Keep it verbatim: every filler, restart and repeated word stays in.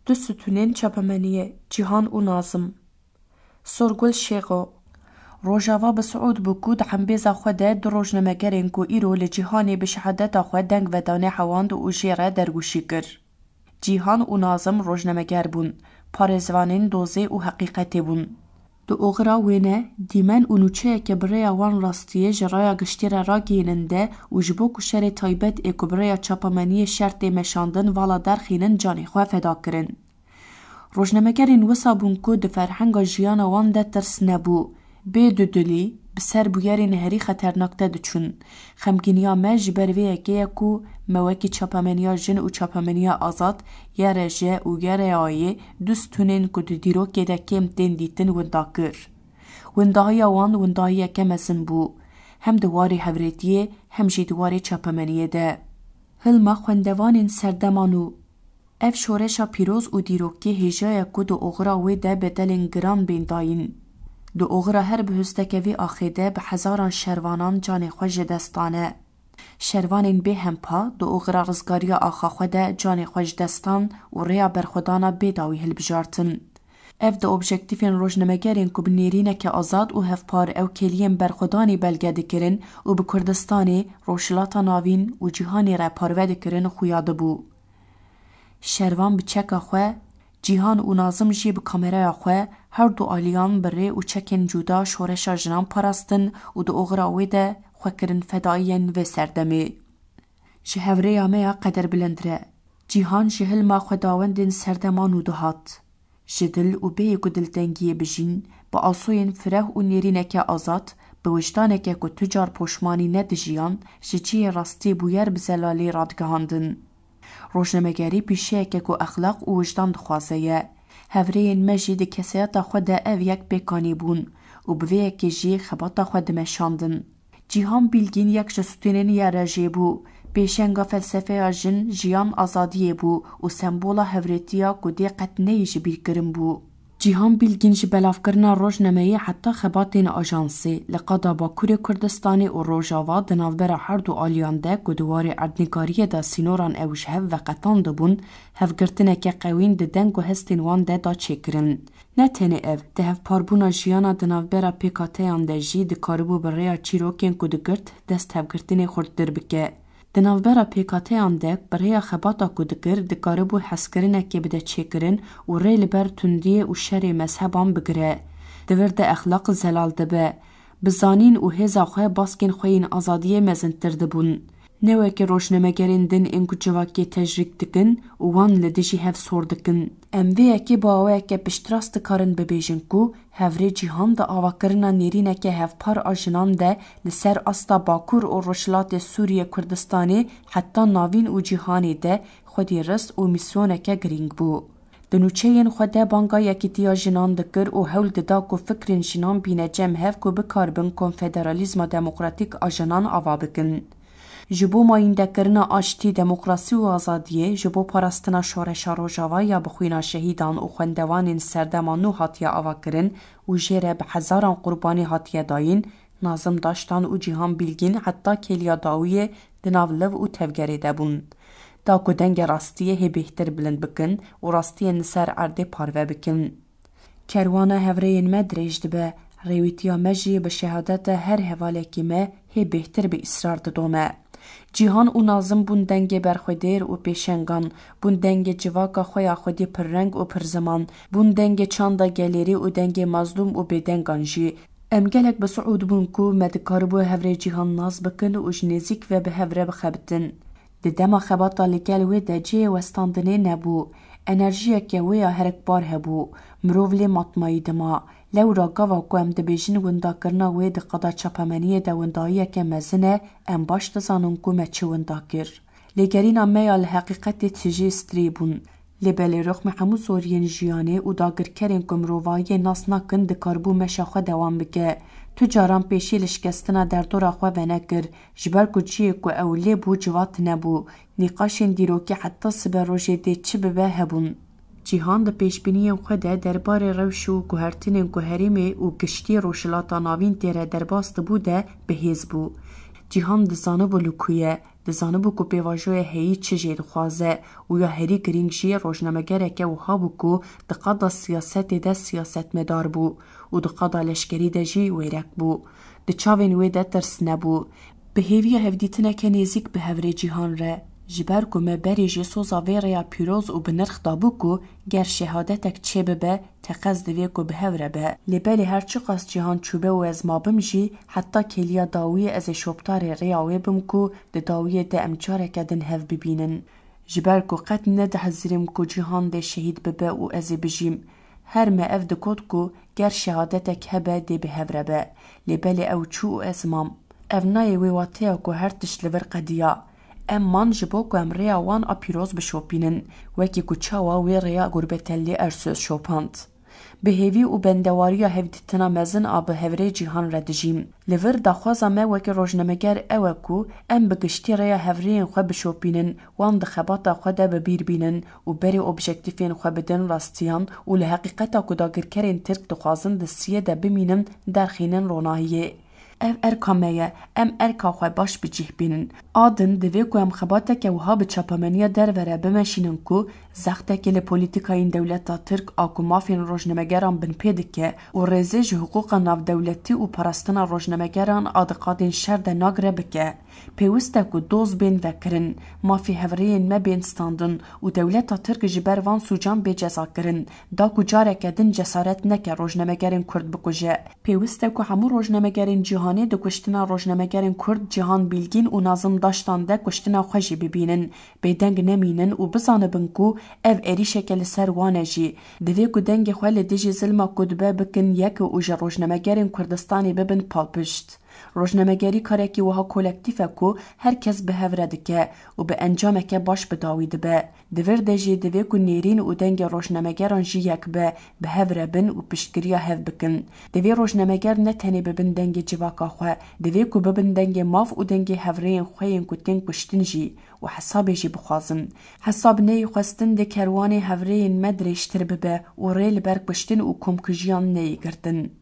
Du stûnên çapemeniyê, Cîhan û Nazim. Sorgul Şêxo. Rojava bi siûd bû ku di hembêza xwe de du rojnamegerên ku îro li cîhanê bi şehadeta xwe deng vedane hewand û jê re dergûşî kir. Cîhan û Nazim rojnameger bûn, parêzvanên dozê û heqîqetê bûn. Di oxira wêne, dîmen û nûçeyeke bi rêya wan rastiyê ji raya giştî re ragihînin de û ji bo ku şerê taybet ê ku bi rêya çapemeniyê şertê meşandin vala derxînin canê xwe feda kirin. Rojnamegerên wisa bûn ku di ferhenga jiyana wan de tirs nebû. Bê dudilî, bi ser bûyerên herî xeternak de diçûn. Xemgîniya me ji ber vê yekê ye ku me wekî çapemeniya jin û çapemeniya azad, Y R J û Y R A yê du stûnên ku di dîrokê de kêm tên dîtin winda kir. Windahiya wan windahiyeke mezin bû. Hem di warê hevrêtiyê, hem jî di warê çapemeniyê de. Hilma xwendevanên serdema nû. Ev şoreşa pîroz û dîrokî hêja ye ku di oxira wê de bedelên giran bên dayîn. Di oxira her bihustekevî axê de bi hezaran şervanan canê xwe ji dest dane. Şervanên bêhempa di oxira rizgariya axa xwe de canê xwe ji dest dan û rêya berxwedana bê dawî hilbijartin. Ev di objektîfên rojnamegerên ku bi nêrîneke azad û hevpar ew kêliyên berxwedanê belge dikirin û bi Kurdistanê, Rojhilata Navîn û cîhanê re parve dikirin xuya dibû. Şervan bi çeka xwe, Cîhan û Nazim jî bi kameraya xwe, her du aliyan bi rê û çekên cuda şoreşa jinan parastin û di oxira wê de xwe kirin fedaiyên vê serdemê. Ji hevrêya me ya qederbilind re, Cîhan ji hilma xwedawendên serdema nû dihat. Ji dil û bêyî ku diltengiyê bijîn, bi asoyên fireh û nêrîneke azad, bi wijdaneke ku tu car poşmanî ne dijiyan, ji cihê rastî bûyer bi zelalî radigihandin. Rojnamegerî pîşeyeke ku exlaq û wijdan dixwaze ye. Hevrêyên me jî di kesayeta xwe de ev yek pêk anîbûn û bi vê yekê jî xebata xwe dimeşandin. Cîhan Bîlgîn yek ji stûnên Y R J bû. Pêşenga felsefeya jin, jiyan, azadiyê bû û sembola hevrêtiya ku dê qet neyê ji bîr kirin bû. Cîhan Bîlgîn ji belavkirina rojnameyê heta xebatên ajansê li qada Bakurê Kurdistanê û Rojava di navbera her du aliyan de ku di warê erdnîgariyê de sînoran ew ji hev veqetandibûn, hevgirtineke qewîn di deng û hestên wan de da çêkirin. Ne tenê ev, di hevparbûna jiyana di navbera pêkhateyan de jî dikaribû bi rêya çîrokên ku digirt dest hevgirtinê xurttir bike. Di navbera pêkhateyan de bi rêya xebata ku dikir dikaribû hezkirinekê bide çêkirin û rê li ber tundiyê û şerê mezheban bigire. Di vir de exlaq zelal dibe. Bi zanîn û hêza xwe baskên xwe yên azadiyê mezintir dibûn. Ne wekî rojnamegerên din ên ku civakê tecrîk dikin û wan li dijî hev sor dikin. Em vê yekê bi awayeke piştrast dikarin bibêjin ku hevrê cîhan di avakirina nêrîneke hevpar a jinan de li ser asta Bakur û Rojhilatê Sûriyê Kurdistanê heta navîn û cîhanê de xwedî rizq û mîsyoneke girîng bû. Di nûçeyên xwe de banga yekîtiya jinan dikir û hewl dida ku fikrên jinan bîne cem hev ku bikaribin konfederalîzma demokratîk a jinan ava bikin. Ji bo mayîndekirina aştî, demokrasî û azadiyê, ji bo parastina şoreşa Rojava ya bi xwîna şehîdan û xwendevanên serdema nû hatiye avakirin û jê re bi hezaran qurbanî hatiye dayîn, Nazim Daştan û Cîhan Bîlgîn heta kêliya dawiyê di nav liv û tevgerê de bûn. Da ku dengê rastiyê hê bêhtir bilind bikin û rastiyên li ser erdê parve bikin. Kerwana hevrêyên me dirêj dibe. Rêwîtiya me jî bi şehadeta her hevalekî me hê bêhtir bi îsrar didome. Cîhan û Nazim bûn dengê berxwedêr û pêşengan, bûn dengê civaka xwe ya xwedî pirreng û pirziman, bûn dengê çanda gelêrî û dengê mazlûm û bêdengan jî. Em gelek bi siûd bûn ku me dikaribû hevrê cîhan nas bikin û ji nêzîk ve bi hev re bixebitin. Di dema xebata li gel wê de cihê westandinê nebû. Enerjiyeke wê ya herekbar hebû. Mirov lê matmayî dima. Lewra gava ku em dibêjin windakirina wê di qada çapemeniyê de windahiyeke mezin e, em baş dizanin ku me çi winda kir. Lêgerîna me ya li heqîqetê tijî strî bûn. Lê belê rixmê hemû zoriyên jiyanê û dagirkerên ku mirovahiyê nas nakin dikaribû meşa xwe dewam bike. Tu caran pêşî li şikestina derdora xwe venekir, ji ber ku cihê ku ew lê bû civat nebû. Nîqaşên dîrokî heta siberojê dê çi bibe hebûn. Cîhan di pêşbîniyên xwe de derbarê rewş û guhertinên ku herêmê û giştî Rojhilata Navîn tê re derbas dibû de bi hêz bû. Cîhan dizanibû li ku ye. Dizanibû ku pêvajoya heyî çi jê dixwaze û ya herî girîng jî rojnamegereke wiha bû ku di qada siyasetê de siyasetmedar bû û di qada leşkerî de jî wêrek bû. Di çavên wê de tirs nebû. Bi hêviya hevdîtineke nêzîk bi hevrê Cîhan re, ji ber ku me berê jî soza vê rêya pîroz û bi nirx dabû ku ger şehadetek çêbibe, teqez divê ku bi hev re be. Lê belê her çiqas Cîhan çûbe û ez mabim jî, heta kêliya dawiyê ez ê şoptarê rêya wê bim ku di dawiyê de em careke din hev bibînin. Ji ber ku qet nedihizirîm ku Cîhan dê şehîd bibe û ez ê bijîm. Her me ev digot ku ger şehadetek hebe dê bi hev re be. Lê belê ew çû û ez mam. Ev nayê wê wateya ku her tişt li vir qediya. Em man ji bo ku em rêya wan a pîroz bişopînin, wekî ku çawa wê rêya Gurbetellî Ersöz şopand. Bi hêvî û bendewariya hevdîtina mezin a bi hevrê Cîhan re dijîm. Li vir daxwaza me wekî rojnameger ew e ku em bi giştî rêya hevrêyên xwe bişopînin, wan di xebata xwe de bi bîr bînin û berê objektîfên xwe bidin rastiyan û li heqîqeta ku dagirkerên Tirk dixwazin di siyê de bimînin, derxînin ronahiyê. Ev erka me ye, em erka xwe baş bi cih bînin. A din, divê ku em xebateke wiha bi çapemeniya derve re bimeşînin ku zextekê li polîtîkayên dewleta Tirk a ku mafên rojnamegeran binpê dike û rêzê ji hiqûqa navdewletî û parastina rojnamegeran a di qadên şer de nagire bike. Pêwist e ku doz bên vekirin, mafê hevrêyên me bên standin û dewleta Tirk ji ber van sûcan bê cezakirin, da ku careke din cesaret neke rojnamegerên Kurd bikuje. Pêwist e ku hemû rojnamegerên cîhanê di kuştina rojnamegerên Kurd Cîhan Bîlgîn û Nazim Daştan de kuştina xwe jî bibînin, bêdeng nemînin û bizanibin ku ev êrîşeke li ser wan e jî. Divê ku dengê xwe li dijî zilma ku dibe bikin yek û ji rojnamegerên Kurdistanê bibin palpişt. Rojnamegerî karekî wiha kolektîf e ku her kes bi hev re dike û bi encameke baş bi dawî dibe. Di vir de jî divê ku nêrîn û dengê rojnamegeran jî yek be, bi hev re bin û piştgiriya hev bikin. Divê rojnameger ne tenê bibin dengê civaka xwe, divê ku bibin dengê maf û dengê hevrêyên xwe yên ku tên kuştin jî û hesabê jî bixwazin. Hesab neyê xwestin dê kerwanê hevrêyên me dirêjtir bibe û rê li ber kuştin û komkujiyan neyê girtin.